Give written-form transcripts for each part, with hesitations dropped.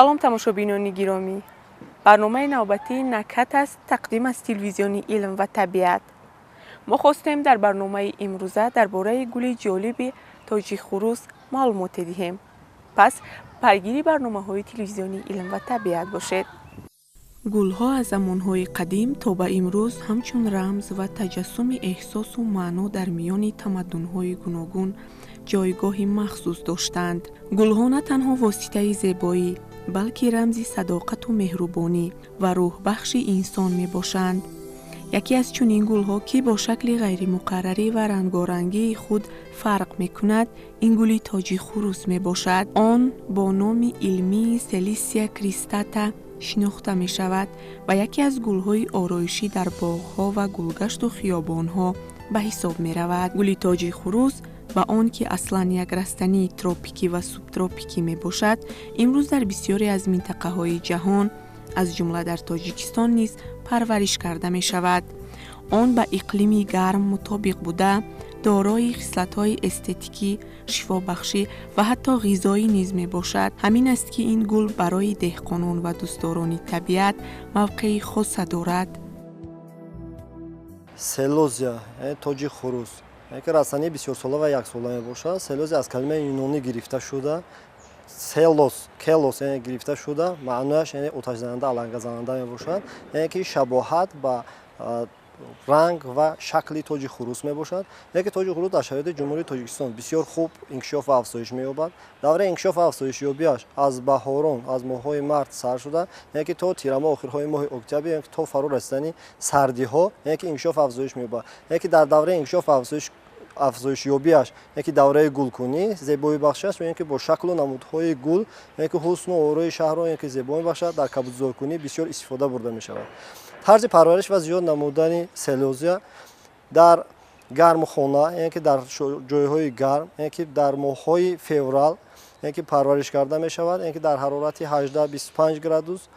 Салом, тамошобинони гиромӣ! Барномаи навбатии «Накҳат» аст, тақдим аз телевизиони «Илм ва табиат». Мо хостем дар барномаи имрӯза дар бораи гули ҷолиби тоҷи хурус маълумоте диҳем. Пас пайгири барномаҳои телевизиони «Илм ва табиат» бошед. Гулҳо аз замонҳои қадим то ба имрӯз ҳамчун рамз ва таҷассуми эҳсосу маъно дар миёни тамаддунҳои гуногун ҷойгоҳи махсус доштанд. Гулҳо на танҳо воситаи зебоӣ, балки рамзи садоқату меҳрубонӣ ва рӯҳбахши инсон мебошанд. Яке аз чунин гулҳо, ки бо шакли ғайримуқаррарӣ ва рангорангии худ фарқ мекунад, ин гули тоҷи хурус мебошад. Он бо номи илмии Селисия кристата шинохта мешавад ва яке аз гулҳои ороишӣ дар боғҳо ва гулгашту хиёбонҳо ба ҳисоб меравад. Гули тоҷи хурус ба он ки аслан як растании тропикӣ ва субтропикӣ мебошад, имрӯз дар бисёре аз минтақаҳои ҷаҳон, аз ҷумла дар Тоҷикистон низ парвариш карда мешавад. Он ба иқлими гарм мутобиқ буда, дорои хислатҳои эстетикӣ, шифобахшӣ ва ҳатто ғизоӣ низ мебошад. Ҳамин аст, ки ин гул барои деҳқонон ва дӯстдорони табиат мавқеи хоса дорад. Селозия, тоҷи хурус, ки растании бисёрсола ва яксола мебошад. Селозия аз калимаи юнонӣ гирифта шуда, селос, келос, яъне гирифта шуда, маънояш яъне оташзананда, алангазананда мебошад, яъне ки шабоҳат ба ранг ва шакли тоҷи хурус мебошад. Яке тоҷи хурус дар шароити Ҷумҳурии Тоҷикистон бисёр хуб инкишоф ва афзоиш меёбад. Давраи инкишоф ва афзоишёбиаш аз баҳорон, аз моҳҳои март сар шуда, яъне ки то тирамоҳ, охирҳои моҳи октябр, яъне ки то фаро расидани сардиҳо, яъне ки инкишоф ва афзоиш меёбад. Яъне ки дар давраи инкишоф ва афзоишёбиаш, яъне ки давраи гулкунӣ зебоӣ бахш аст, яъне ки бо шаклу намудҳои гул, яъне ки ҳусну орои шаҳрро, яъне ки зебо мебахшад, дар кабудзоркунӣ бисёр истифода бурда мешавад. Тарзи парвариш ва зиёд намудани селозия дар гармхона, яъне ки дар ҷойҳои гарм, яъне ки дар моҳҳои феврал, яъне ки парвариш карда мешавад, яъне ки дар ҳарорати 18-25 градус.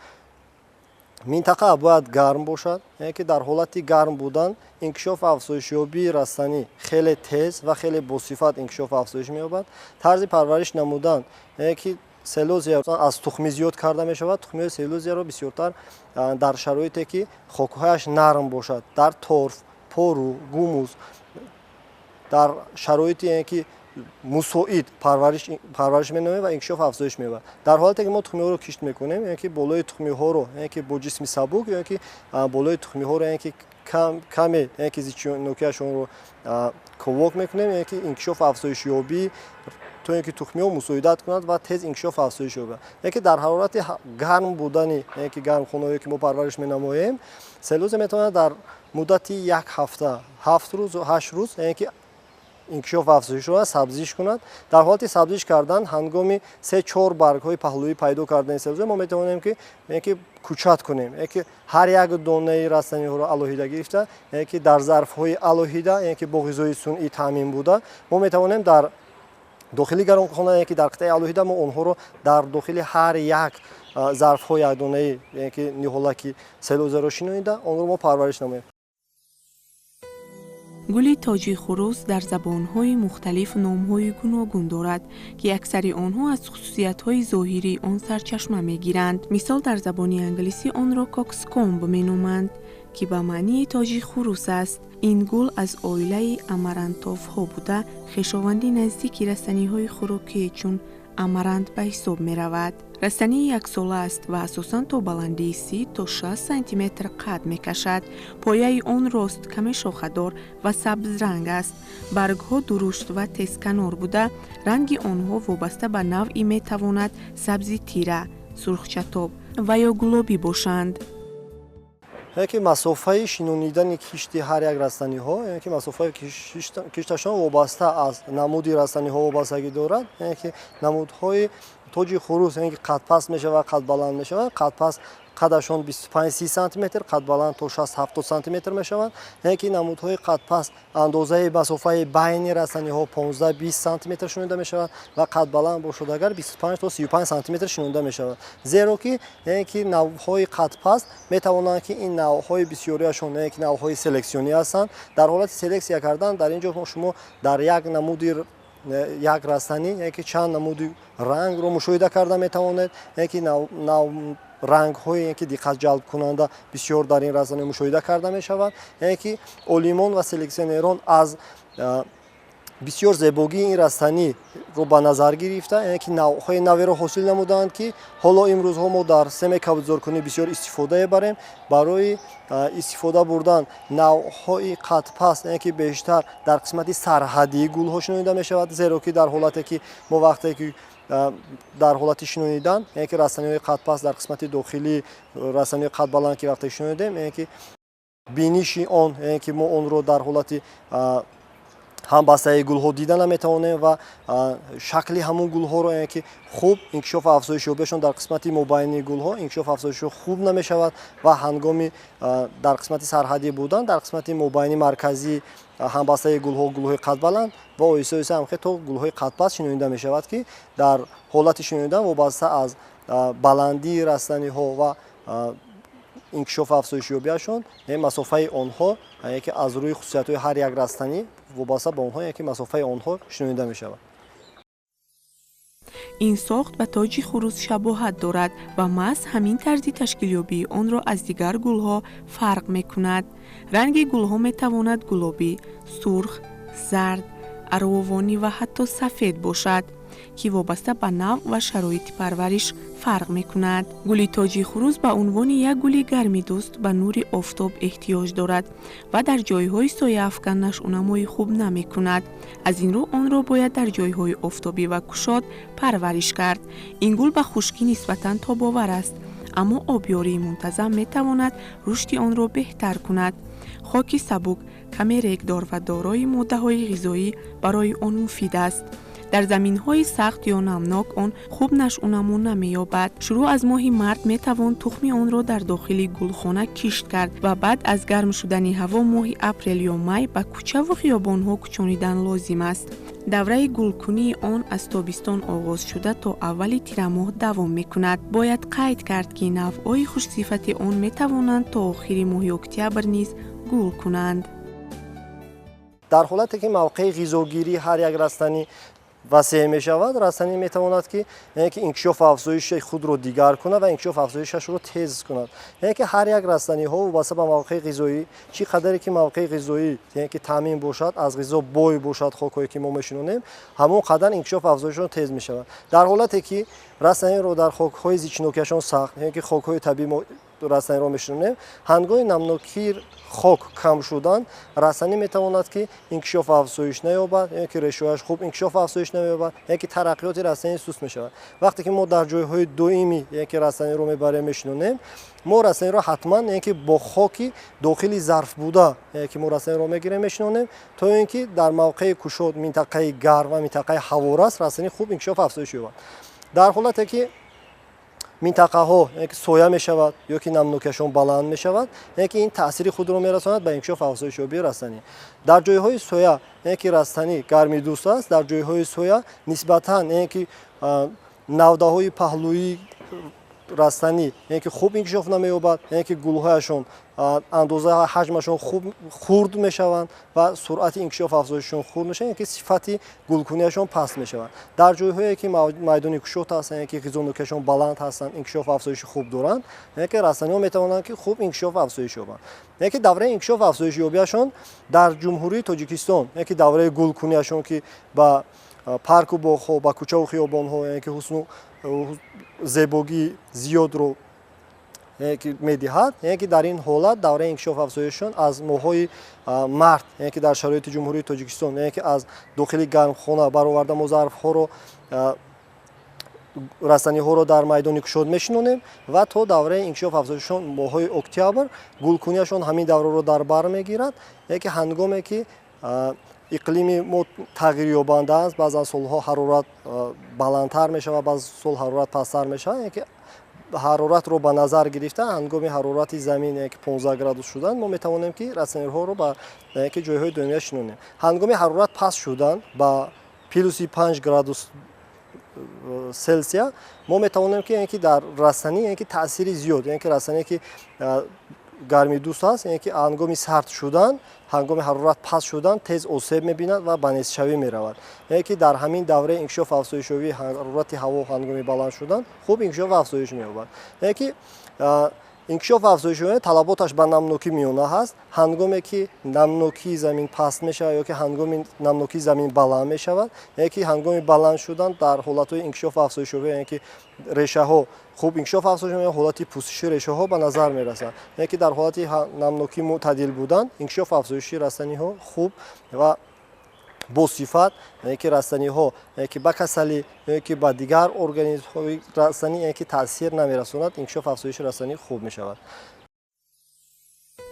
Минтақа бояд гарм бошад, яъне ки дар ҳолати гарм будан инкишоф ва афзоишёбии растанӣ хеле тез ва хеле босифат инкишоф ва афзоиш меёбад. Тарзи парвариш намудан, яъне ки селозия аз тухмӣ зиёд карда мешавад. Тухмиҳои селозияро бисёртар дар шароите, ки хокҳояш нарм бошад, дар торф, пору, гумус, дар шароити, яъне ки мусоид парвариш менамоем ва инкишоф афзоиш меёбад. Дар ҳолате ки мо тухмиҳоро кишт мекунем, яъне ки болои тухмиҳоро, яъне ки бо ҷисми сабук, яъне ки болои тухмиҳоро, яъне ки каме, яъне ки зичнокиашонро ковок мекунем, яъне ки инкишоф афзоишёбӣ то ин ки тухмиҳо мусоидат кунад ва тез инкишоф афзоиш ёбад. Яъне ки дар ҳарорати гарм будани, яъне ки гармхонаҳое ки мо парвариш менамоем, селозия метавонад дар муддати як ҳафта, 7 рӯз, 8 рӯз, яъне ки инкишоф ва афзоиш кунад, сабзиш кунад. Дар ҳолати сабзиш кардан, ҳангоми се чор баргҳои паҳлӯӣ пайдо кардани селозия, мо метавонем ки, яъне ки кучат кунем, яъне ки ҳар як донаи растаниҳоро алоҳида гирифта, яъне ки дар зарфҳои алоҳида, яъне ки бо ғизои сунъӣ таъмин буда, мо метавонем дар дохили гармхона, яъне ки дар қитъаи алоҳида мо онҳоро дар дохили ҳар як зарфҳои якдонаи, яъне ки ниҳолаки селозияро шинонида, онро мо парвариш намоем. Гули тоҷи хурус дар забонҳои мухталиф номҳои гуногун дорад, ки аксари онҳо аз хусусиятҳои зоҳирии он сарчашма мегиранд. Мисол, дар забони англисӣ онро cockscomb меноманд, ки ба маънии тоҷи хурус аст. Ин гул аз оилаи амарантовҳо буда, хешованди наздики растаниҳои хӯрокие чун амарант ба ҳисоб меравад. Растании яксола аст ва асосан то баландии 30 то 60 сантиметр қад мекашад. Пояи он рост, каме шохадор ва сабзранг аст. Баргҳо дурушт ва тезканор буда, ранги онҳо вобаста ба навъи метавонад сабзи тира, сурхчатоб ва ё гулобӣ бошанд. Яъне ки масофаи шинонидани кишти ҳар як растаниҳо, яъне ки масофаи кишташон вобаста аз намуди растаниҳо вобастагӣ дорад. Яъне ки намудҳои тоҷи хурус, яъне ки қадпаст мешавад, қадбаланд мешавад. Қадпаст қадашон 25-30 сантиметр, қадбаланд то 60-70 сантиметр мешаванд. Яъне ки намудҳои қадпаст андозаи масофаи байни растаниҳо 15-20 сантиметр шинонда мешавад ва қадбаланд бошад агар, 25 то 35 сантиметр шинонда мешавад. Зеро ки, яъне ки навъҳои қадпаст метавонанд ки ин навъҳои бисёриашон, яъне ки навъҳои селексионӣ ҳастанд. Дар ҳолати селексия кардан дар ин ҷо шумо дар як намуди Як растанӣ, яъне ки чанд намуди рангро мушоҳида карда метавонед, яъне ки рангҳое, ки диққатҷалбкунанда бисёр дар ин растанӣ мушоҳида карда мешавад. Яъне ки олимон ва селексионерон аз бисёр зебогии ин растаниро ба назар гирифта, яъне ки навъҳои наверо ҳосил намуданд, ки ҳоло имрӯзҳо мо дар системаи кабудизоркунӣ бисёр истифода мебарем. Барои истифода бурдан навъҳои қадпаст, яъне ки бештар дар қисмати сарҳадии гулҳо шинонида мешавад, зеро ки дар ҳолате ки мо вақте ки дар ҳолати шинонидан, яъне ки растаниҳои қадпаст дар қисмати дохилии растаниҳои қадбаланд ки вақте шинонидем, яъне ки биниши он, яъне ки мо онро дар ҳолати ҳамбастаи гулҳо дида наметавонем ва шакли ҳамун гулҳоро, яъне ки хуб инкишофу афзоиш ёбиашон дар қисмати мобайнии гулҳо инкишофу афзоиши хуб намешавад ва ҳангоми дар қисмати сарҳадӣ будан, дар қисмати мобайни марказии ҳамбастаи гулҳо гулҳои қадбаланд ва оҳиста оҳиста ҳамхел то гулҳои қадпаст шинонида мешавад, ки дар ҳолати шинонидан вобаста аз баландии растаниҳо ва инкишофу афзоишёбиашон, масофаи онҳо, яъне ки аз рӯи хусусиятҳои ҳар як растанӣ вобаста ба онҳо, яъне ки масофаи онҳо шинонида мешавад. Ин сохт ба тоҷи хурӯс шабоҳат дорад ва маҳз ҳамин тарзи ташкилёбии онро аз дигар гулҳо фарқ мекунад. Ранги гулҳо метавонад гулобӣ, сурх, зард, арғувонӣ ва ҳатто сафед бошад, ки вобаста ба навъ ва шароити парвариш фарқ мекунад. Гули тоҷи хурӯс ба унвони як гули гармидӯст ба нури офтоб эҳтиёҷ дорад ва дар ҷойҳои сояафкан нашъунамои хуб намекунад. Аз ин рӯ онро бояд дар ҷойҳои офтобӣ ва кушод парвариш кард. Ин гул ба хушкӣ нисбатан тобовар аст, аммо обёрии мунтазам метавонад рушди онро беҳтар кунад. Хоки сабук, каме регдор ва дорои моддаҳои ғизоӣ барои он муфид аст. Дар заминҳои сахт ё намнок он хуб нашъунамо намеёбад. Шурӯъ аз моҳи март метавон тухми онро дар дохили гулхона кишт кард ва баъд аз гарм шудани ҳаво моҳи апрел ё май ба кӯчаву хиёбонҳо кӯчонидан лозим аст. Давраи гулкунии он аз тобистон оғоз шуда то аввали тирамоҳ давом мекунад. Бояд қайд кард, ки навъҳои хушсифати он метавонанд то охири моҳи октябр низ гул кунанд. Дар ҳолате ки мавқеи ғизогирии ҳар як растанӣ васеъ мешавад, растанӣ метавонад ки, яъне ки инкишофу афзоиши худро дигар кунад ва инкишофу афзоишашро тез кунад. Яъне ки ҳар як растаниҳо вобаста ба мавқеи ғизоӣ, чӣ қадаре ки мавқеи ғизоӣ, яъне ки таъмин бошад, аз ғизо бой бошад хокҳое ки мо мешинонем, ҳамон қадар инкишофу афзоишашон тез мешавад. Дар ҳолате ки растаниро дар хокҳои зичнокиашон сахт, яъне ки хокҳои табиӣ мо растаниро мешинонем, ҳангоми намнокии хок кам шудан растанӣ метавонад ки инкишофу афзоиш наёбад, яъне ки решояш хуб инкишофу афзоиш намеёбад, яъне ки тараққиёти растанӣ суст мешавад. Вақте ки мо дар ҷойҳои доимӣ, яъне ки растаниро мебарем, мешинонем, мо растаниро ҳатман, яъне ки бо хоки дохили зарф буда, яъне ки мо растаниро мегирем, мешинонем, то ин ки дар мавқеи кушод, минтақаи гарм ва минтақаи ҳаворас растанӣ хуб инкишофу афзоиш ёбад. Дар ҳолате ки минтақаҳо, яъне ки соя мешавад ё ки намнокиашон баланд мешавад, яъне ки ин таъсири худро мерасонад ба инкишофу афзоишёбии растанӣ. Дар ҷойҳои соя, яъне ки растанӣ гармидӯст аст, дар ҷойҳои соя нисбатан, яъне ки навдаҳои паҳлӯии растанӣ, яъне ки хуб инкишоф намеёбад, яъне ки гулҳояшон андоза ҳаҷмашон хуб хурд мешаванд ва суръати инкишофу афзоишшон хурд мешавад, яъне ки сифати гулкунияшон паст мешавад. Дар ҷойҳое ки майдони кушод ҳастанд, яъне ки ғизонокиашон баланд ҳастанд, инкишофу афзоиши хуб доранд, яъне ки растаниҳо метавонанд ки хуб инкишофу афзоиш ёбанд. Яъне ки давраи инкишофу афзоишёбиашон дар Ҷумҳурии Тоҷикистон, яъне ки давраи гулкунияшон ки ба парку боғҳо, ба кӯчаву хиёбонҳо, яъне ки ҳусну зебогии зиёдро, яъне ки медиҳад, яъне ки дар ин ҳолат давраи инкишофу афзоишшон аз моҳҳои март, яъне ки дар шароити Ҷумҳурии Тоҷикистон, яъне ки аз дохили гармхона бароварда мо зарфҳоро, растаниҳоро дар майдони кушод мешинонем ва то давраи инкишофу афзоишшон моҳҳои октябр гулкунияшон ҳамин давраро дар бар мегирад. Яъне ки ҳангоме ки иқлими мо тағйирёбанда аст, баъзан солҳо ҳарорат баландтар мешавад, баъзе сол ҳарорат пасттар мешавад, яъне ки ҳароратро ба назар гирифта, ҳангоми ҳарорати замин, яъне ки 15 градус шудан, мо метавонем ки растаниҳоро ба, яъне ки ҷойҳои доимия шинонем. Ҳангоми ҳарорат паст шудан ба плюси 5 градус Селсия мо метавонем ки, яъне ки дар растанӣ, яъне ки таъсири зиёд, яъне ки растание ки гармидӯст аст, яъне ки ҳангоми сард шудан, ҳангоми ҳарорат паст шудан тез осеб мебинад ва ба нестшавӣ меравад. Яъне ки дар ҳамин давраи инкишоф афзоишёбии ҳарорати ҳаво ҳангоми баланд шудан хуб инкишоф афзоиш меёбад. Яъне ки инкишоф афзоишёбӣ талаботаш ба намнокӣ миёна ҳаст. Ҳангоме ки намнокии замин паст мешавад ё ки ҳангоми намнокии замин баланд мешавад, яъне ки ҳангоми баланд шудан дар ҳолатҳои инкишоф афзоишёбӣ, яъне ки решаҳо хуб инкишоф афзоиш меёбанд, ҳолати пӯсиши решаҳо ба назар мерасад. Яъне ки дар ҳолати намнокӣ мӯътадил будан инкишоф афзоиши растаниҳо хуб ва босифат, яъне ки растаниҳо яъне ки ба касалӣ ё ки ба дигар организмҳои растанӣ яъне ки таъсир намерасонад, инкишоф афзоиши растанӣ хуб мешавад.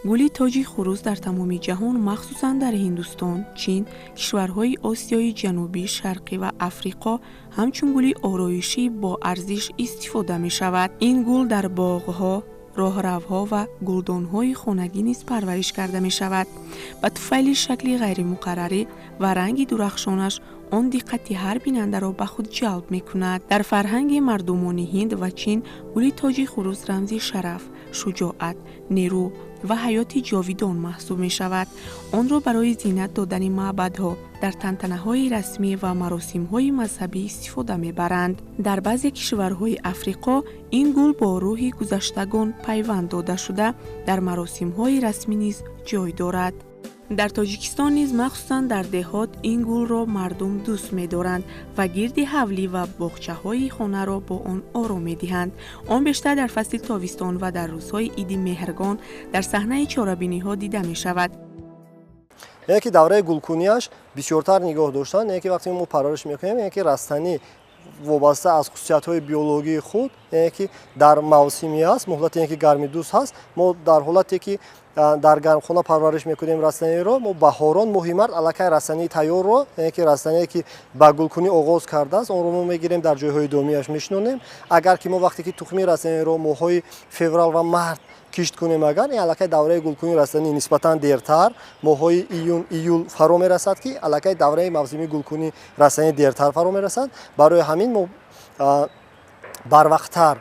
Гули тоҷи хурӯс дар тамоми ҷаҳон, махсусан дар Ҳиндустон, Чин, кишварҳои Осиёи Ҷанубӣ, Шарқӣ ва Африқо ҳамчун гули ороишӣ бо арзиш истифода мешавад. Ин гул дар боғҳо, роҳравҳо ва гулдонҳои хонагӣ низ парвариш карда мешавад. Ба туфайли шакли ғайримуқаррарӣ ва ранги дурахшонаш он диққати ҳар бинандаро ба худ ҷалб мекунад. Дар фарҳанги мардумони Ҳинд ва Чин гули тоҷи хурӯс рамзи шараф, шуҷоат, нерӯ ва ҳаёти ҷовидон маҳсуб мешавад. Онро барои зинат додани маъбадҳо дар тантанаҳои расмӣ ва маросимҳои мазҳабӣ истифода мебаранд. Дар баъзе кишварҳои Африқо ин гул бо рӯҳи гузаштагон пайванд дода шуда, дар маросимҳои расмӣ низ ҷой дорад. Дар Тоҷикистон низ, махсусан дар деҳот, ин гулро мардум дӯст медоранд ва гирди ҳавлӣ ва боғчаҳои хонаро бо он оро медиҳанд. Он бештар дар фасли тобистон ва дар рӯзҳои иди Меҳргон дар саҳнаи чорабиниҳо дида мешавад. Яъне ки давраи гулкунияш бисёртар нигоҳ доштан, яъне ки вақте мо парвариш мекунем, яъне ки растанӣ вобаста аз хусусиятҳои биологии худ, яъне ки дар мавсимӣ аст, муҳлати яъне ки гармидӯст ҳаст. Мо дар ҳолате ки дар гармхона парвариш мекунем растаниро, мо баҳорон моҳи март аллакай растании тайёрро, яъне ки растание ки ба гулкунӣ оғоз кардааст, онро мо мегирем, дар ҷойҳои доимияш мешинонем. Агар ки мо вақте ки тухмии растаниро моҳҳои феврал ва март кишт кунем, агар ин аллакай давраи гулкунии растанӣ нисбатан дертар, моҳҳои июн, июл фаро мерасад, ки аллакай давраи мавсимии гулкунии растанӣ дертар фаро мерасад. Барои ҳамин мо барвақттар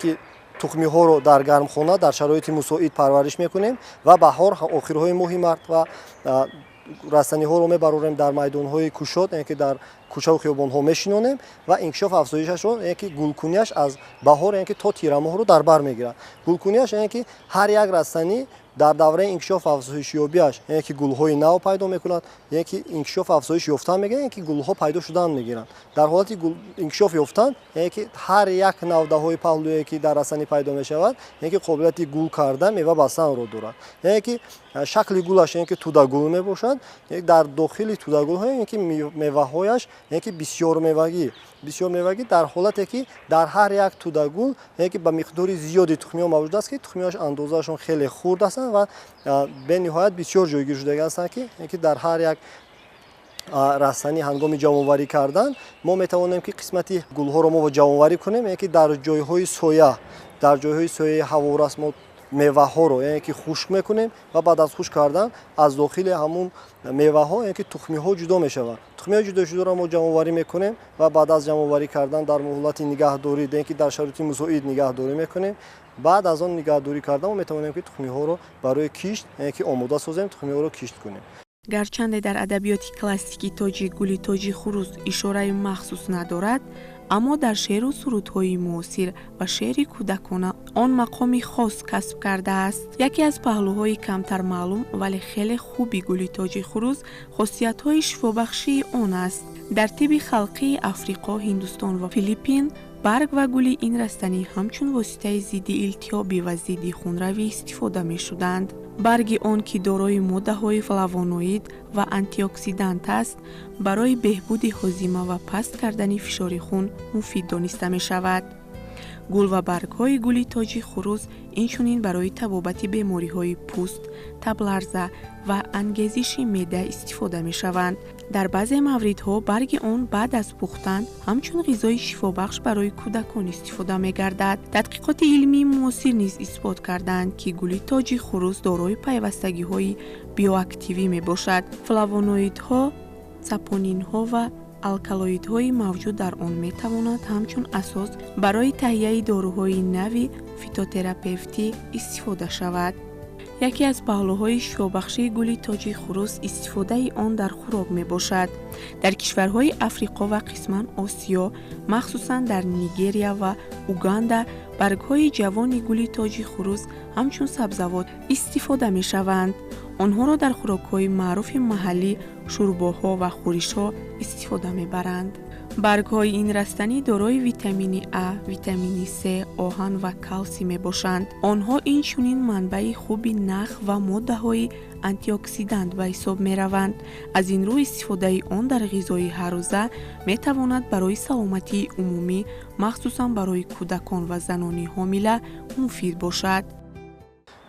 ки тухмиҳоро дар гармхона дар шароити мусоид парвариш мекунем ва баҳор охирҳои моҳи март ва растаниҳоро мебарорем дар майдонҳои кушод, яъне ки дар кӯчаву хиёбонҳо мешинонем ва инкишоф афзоишашро, яъне ки гулкунияш аз баҳор, яъне ки то тирамоҳро дар бар мегирад. Гулкунияш, яъне ки ҳар як растанӣ дар давраи инкишоф афзоишёбиаш, яъне ки гулҳои нав пайдо мекунад, яъне ки инкишоф афзоиш ёфтан мегирад, яъне ки гулҳо пайдо шудан мегиранд. Дар ҳолати инкишоф ёфтан, яъне ки ҳар як навдаҳои паҳлӯе ки дар растанӣ пайдо мешавад, яъне ки қобилияти гул кардан, мева бастанро дорад. Яъне ки шакли гулаш, яъне ки тӯдагул мебошад, дар дохили тӯдагулҳо, яъне ки меваҳояш, яъне ки бисёрмевагӣ, дар ҳолате ки дар ҳар як тӯдагул, яъне ки ба миқдори зиёди тухмиҳо мавҷуд аст, ки тухмиҳояш андозаашон хеле хурд ҳастанд ва бениҳоят бисёр ҷойгир шудагӣ ҳастанд, ки яъне ки дар ҳар як растанӣ ҳангоми ҷамъоварӣ кардан мо метавонем ки қисмати гулҳоро мо ҷамъоварӣ кунем, яъне ки дар ҷойҳои соя, дар ҷойҳои сояи ҳаворас мо меваҳоро, яъне ки хушк мекунем ва баъд аз хушк кардан аз дохили ҳамун меваҳо, яъне ки тухмиҳо ҷудо мешаванд. Тухмиҳои ҷудошударо мо ҷамъоварӣ мекунем ва баъд аз ҷамъоварӣ кардан дар муҳлати нигаҳдорӣ, яъне ки дар шароити мусоид нигаҳдорӣ мекунем. Баъд аз он нигаҳдорӣ кардан мо метавонем ки тухмиҳоро барои кишт, яъне ки омода созем, тухмиҳоро кишт кунем. Гарчанде дар адабиёти классикии тоҷик гули тоҷи хурӯс ишораи махсус надорад, аммо дар шеъру сурудҳои муосир ва шеъри кӯдакона он мақоми хос касб кардааст. Яке аз паҳлӯҳои камтар маълум, вале хеле хуби гули тоҷи хурӯс хосиятҳои шифобахшии он аст. Дар тибби халқии Африқо, Ҳиндустон ва Филиппин барг ва гули ин растанӣ ҳамчун воситаи зидди илтиҳобӣ ва зидди хунравӣ истифода мешуданд. Барги он, ки дорои моддаҳои флавоноид ва антиоксидант аст, барои беҳбуди ҳозима ва паст кардани фишори хун муфид дониста мешавад. Гул ва баргҳои гули тоҷи хурӯс инчунин барои табобати бемориҳои пӯст, табларза ва ангезиши меъда истифода мешаванд. Дар баъзе мавридҳо барги он баъд аз пухтан ҳамчун ғизои шифобахш барои кӯдакон истифода мегардад. Тадқиқоти илмии муосир низ исбот кардаанд, ки гули тоҷи хурӯс дорои пайвастагиҳои биоактивӣ мебошад. Флавоноидҳо, сапонинҳо ва алкалоидҳои мавҷуд дар он метавонанд ҳамчун асос барои таҳияи доруҳои нави фитотерапевтӣ истифода шавад. Яке аз паҳлӯҳои шифобахшии гули тоҷи хурус истифодаи он дар хӯрок мебошад. Дар кишварҳои Африқо ва қисман Осиё, махсусан дар Нигерия ва Уганда, баргҳои ҷавони гули тоҷи хурус ҳамчун сабзавот истифода мешаванд. Онҳоро дар хӯрокҳои маъруфи маҳаллӣ, шӯрбоҳо ва хӯришҳо истифода мебаранд. Баргҳои ин растанӣ дорои витамини А, витамини С, оҳан ва калсий мебошанд. Онҳо инчунин манбаи хуби нах ва моддаҳои антиоксидант ба ҳисоб мераванд. Аз ин рӯ истифодаи он дар ғизои ҳаррӯза метавонад барои саломатии умумӣ, махсусан барои кӯдакон ва занони ҳомила муфид бошад.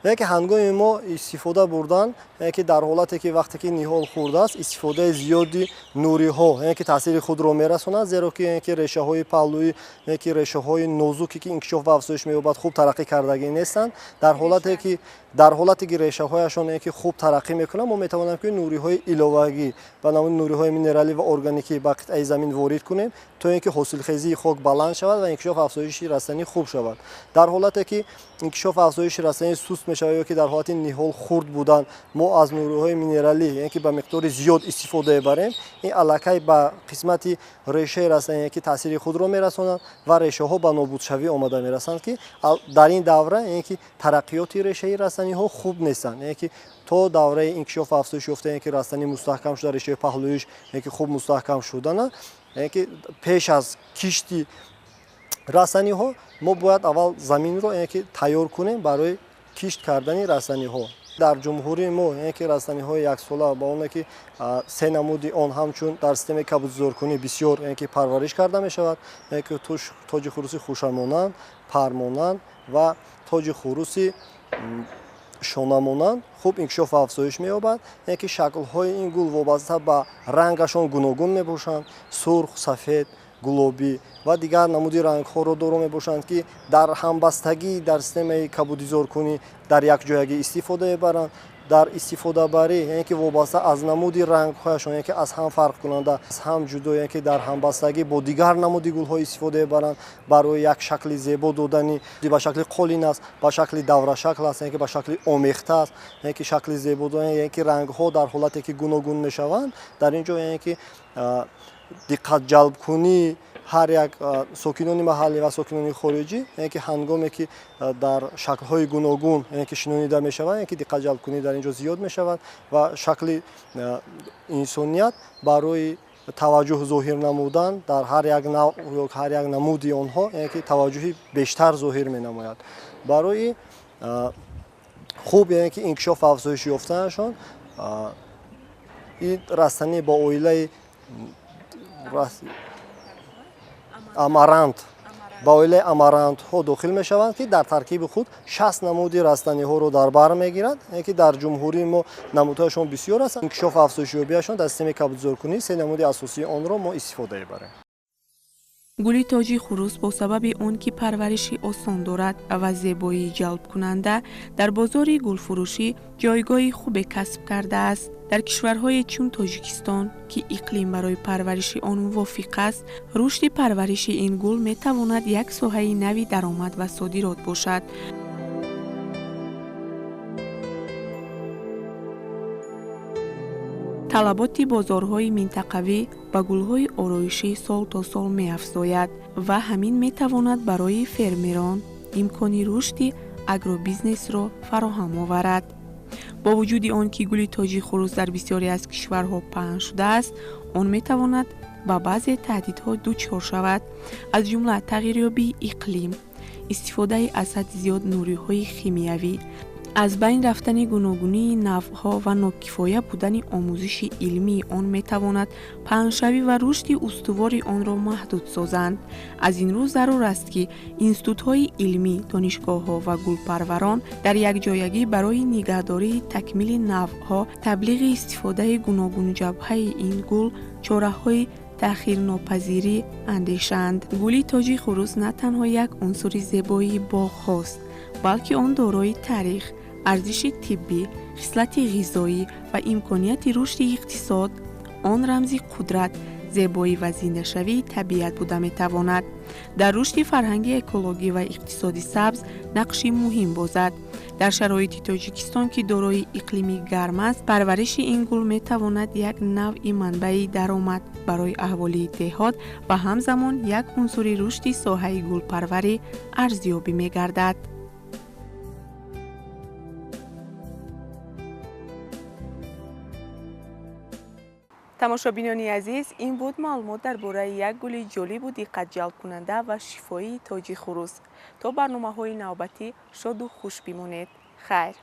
Яъне ки ҳангоми мо истифода бурдан, яъне ки дар ҳолате ки вақте ки ниҳол хурдааст, истифодаи зиёди нуриҳо, яъне ки таъсири худро мерасонад, зеро ки яъне ки решаҳои паҳлӯӣ, яъне ки решаҳои нозуке ки инкишоф ва афзоиш меёбад, хуб тараққӣ кардагӣ нестанд. Дар ҳолате ки решаҳояшон яъне ки хуб тараққӣ мекунанд, мо метавонем ки нуриҳои иловагӣ ба намуди нуриҳои минералӣ ва органикӣ ба қитъаи замин ворид кунем, то ин ки ҳосилхезии хок баланд шавад ва инкишоф ва афзоиши растанӣ хуб шавад. Дар ҳолате ки инкишоф ва афзоиши растанӣ суст мешавад ё ки дар ҳолати ниҳол хурд будан мо аз нуриҳои минералӣ, яъне ки ба миқдори зиёд истифода мебарем, ин аллакай ба қисмати решаи растанӣ, яъне ки таъсири худро мерасонад ва решаҳо ба нобудшавӣ омада мерасанд, ки дар ин давра, яъне ки тараққиёти решаи растаниҳо хуб нестанд. Яъне ки то давраи инкишоф ва афзоиш ёфта, яъне ки растанӣ мустаҳкам шуда, решаи паҳлӯиш, яъне ки хуб мустаҳкам шудана, яъне ки пеш аз кишти растаниҳо мо бояд аввал заминро, яъне ки тайёр кунем барои кишт кардани растаниҳо. Дар ҷумҳурии мо, яъне ки растаниҳои яксола ба оне ки се намуди он ҳамчун дар системаи кабудизоркунӣ бисёр, яъне ки парвариш карда мешавад, яъне ки тоҷи хуруси хӯшамонанд, пармонанд ва тоҷи хуруси шонамонанд хуб инкишоф ва афзоиш меёбад. Яъне ки шаклҳои ин гул вобаста ба рангашон гуногун мебошанд: сурх, сафед, гулобӣ ва дигар намуди рангҳоро доро мебошанд, ки дар ҳамбастагӣ дар системаи кабудизоркунӣ дар якҷоягӣ истифода мебаранд. Дар истифодабарӣ, яъне ки вобаста аз намуди рангҳояшон, яъне ки аз ҳам фарқкунанда, аз ҳам ҷудо, яъне ки дар ҳамбастагӣ бо дигар намуди гулҳо истифода мебаранд барои як шакли зебо додани, ба шакли қолин аст, ба шакли даврашакл аст, яъне ки ба шакли омехта аст, яъне ки шакли зебо додани, яъне ки рангҳо дар ҳолате ки гуногун мешаванд, дар ин ҷо, яъне ки диққатҷалбкунии ҳар як сокинони маҳаллӣ ва сокинони хориҷӣ, яъне ки ҳангоме ки дар шаклҳои гуногун, яъне ки шинонида мешавад, яъне ки диққатҷалбкунӣ дар ин ҷо зиёд мешавад ва шакли инсоният барои таваҷҷӯҳ зоҳир намудан дар ҳар як навъ ё ҳар як намуди онҳо, яъне ки таваҷҷӯҳи бештар зоҳир менамояд. Барои хуб, яъне ки инкишоф ва афзоиш ёфтанашон, ин растанӣ ба оилаи амарант, ба оилаи амарантҳо дохил мешаванд, ки дар таркиби худ 60 намуди растаниҳоро дар бар мегирад, яъне ки дар ҷумҳурии мо намудҳояшон бисёр аст. Инкишоф ва афзоишёбиашон дар системаи кабудизоркунӣ се намуди асосии онро мо истифода мебарем. Гули тоҷи хурус бо сабаби он ки парвариши осон дорад ва зебоии ҷалбкунанда, дар бозори гулфурӯшӣ ҷойгоҳи хубе касб кардааст. Дар кишварҳое чун Тоҷикистон, ки иқлим барои парвариши он мувофиқ аст, рушди парвариши ин гул метавонад як соҳаи нави даромад ва содирот бошад. Талаботи бозорҳои минтақавӣ ба гулҳои ороишӣ сол то сол меафзояд ва ҳамин метавонад барои фермерон имкони рушди агробизнесро фароҳам оварад. Бо вуҷуди он ки гули тоҷи хурус дар бисёре аз кишварҳо паҳн шудааст, он метавонад ба баъзе таҳдидҳо дучор шавад, аз ҷумла тағйирёбии иқлим, истифодаи аз ҳад зиёд нуриҳои химиявӣ, аз байн рафтани гуногунии навъҳо ва нокифоя будани омӯзиши илмии он метавонад паҳншавӣ ва рушди устувори онро маҳдуд созанд. Аз ин рӯ зарур аст, ки институтҳои илмӣ, донишгоҳҳо ва гулпарварон дар якҷоягӣ барои нигаҳдории такмили навъҳо, таблиғи истифодаи гуногунҷабҳаи ин гул чораҳои таъхирнопазирӣ андешанд. Гули тоҷи хурус на танҳо як унсури зебоии боғҳост, балки он дорои таърих, арзиши тиббӣ, хислати ғизоӣ ва имконияти рушди иқтисод. Он рамзи қудрат, зебоӣ ва зиндашавии табиат буда метавонад дар рушди фарҳанги экологӣ ва иқтисоди сабз нақши муҳим бозад. Дар шароити Тоҷикистон, ки дорои иқлими гарм аст, парвариши ин гул метавонад як навъи манбаи даромад барои аҳолии деҳот ва ҳамзамон як унсури рушди соҳаи гулпарварӣ арзёбӣ мегардад. Тамошобинони азиз, ин буд маълумот дар бораи як гули ҷолибу диққатҷалбкунанда ва шифоии тоҷи хурӯс. То барномаҳои навбатӣ шоду хуш бимонед. Хайр.